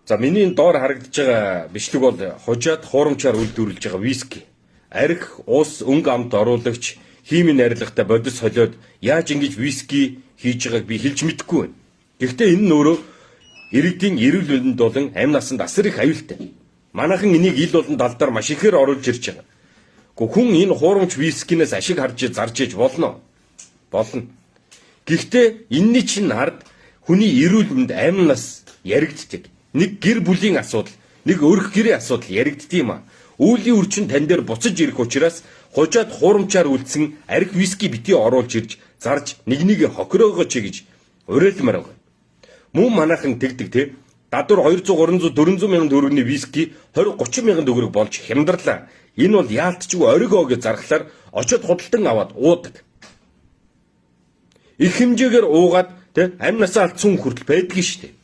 За, миний энэ доор харагдаж байгаа бичлэг бол хужаад хуурамчаар үйлдвэрлэж байгаа виски. Арх, ус, өнгө амт оруулагч, химийн найрлагатай бодис холиод яаж ингэж виски хийж байгааг би хэлж мэдэхгүй байна. Гэхдээ энэ нь өөрөө иргэдийн эрүүл мэндэ болон амь насанд асар их аюултай. Манайхан энийг ил болон далдаар маш ихээр оруулж ирж байгаа. Гэхдээ хүн энэ хуурамч вискинээс ашиг харж зарж иж болно. Болно. Гэхдээ энэний чинь ард хүний эрүүл мэнд, амь нас яригддаг. Нэг гэр бүлийн асуудал, нэг өрх гэрийн асуудал яригддаг юм а. Үүлийн үр чинь тань дээр буцаж ирэх учраас хужаад хуурамчаар үлдсэн арх виски битгий оруулж ирж зарж нэг нэгэ хохироогоо чи гэж уриалмаар байгаа. Мөн манайхан тэгдэг те. Дадвар 200, 300, 400 мянган төгрөгийн виски 20, 30 мянган төгрөг болж хямдарлаа. Энэ бол яалтчгүй ориг оо гэж зархлаар очоод худалдан аваад уудаг. Их хэмжээгээр уугаад тэ амь насаа алдсан хүн хүртэл байдгийг шүү дээ.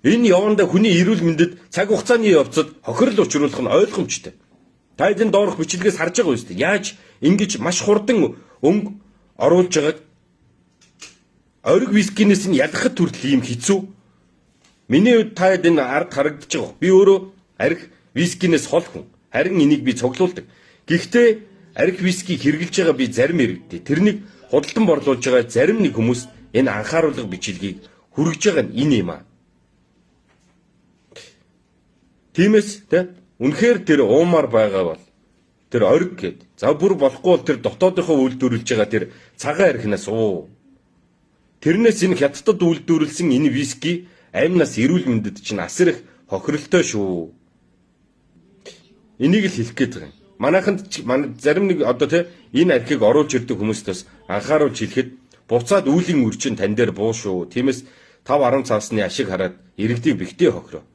Энэ явандаа хүний эрүүл мэндэд цаг хугацааны явцад хохирол учруулах нь ойлгомжтой. Та энэ доорх бичлэгээс харж байгаа үстэй. Яаж ингэж маш хурдан өнгө оруулж байгааг, ориг вискинээс нь ялгахад хүртэл ийм хэцүү. Миний хувьд та энэ ард харагдаж байгаа. Би өөрөө арх вискинээс хол хүн. Харин энийг би цуглуулдаг. Гэхдээ арх виски хэрглэж байгаа би зарим иргэдтэй. Тэрнийг худалдан борлуулж байгаа зарим нэг хүмүүс энэ анхааруулга бичлэгийг хүргэж байгаа нь энэ юм аа. Тиймээс тэ үнэхээр тэр уумар байгаа бол тэр ориг гээд за бүр болохгүй бол тэр дотоодынхоо үйлдвэрлэж байгаа тэр цагаан архинаас уу. Тэрнээс энэ хятадд үйлдвэрлэсэн энэ виски амь нас, эрүүл мэндэд чинь асар их хохиролтой шүү. Энийг л хэлэх гээд байгаа юм. Манайханд манай зарим нэг одоо тэ энэ архийг оруулж ирдэг хүмүүст бас анхааруулж хэлэхэд буцаад үүлийн үр чинь тань дээр буу шүү. Тиймээс 5 10 цаасны ашиг хараад иргэдийг бигтээ хохироо.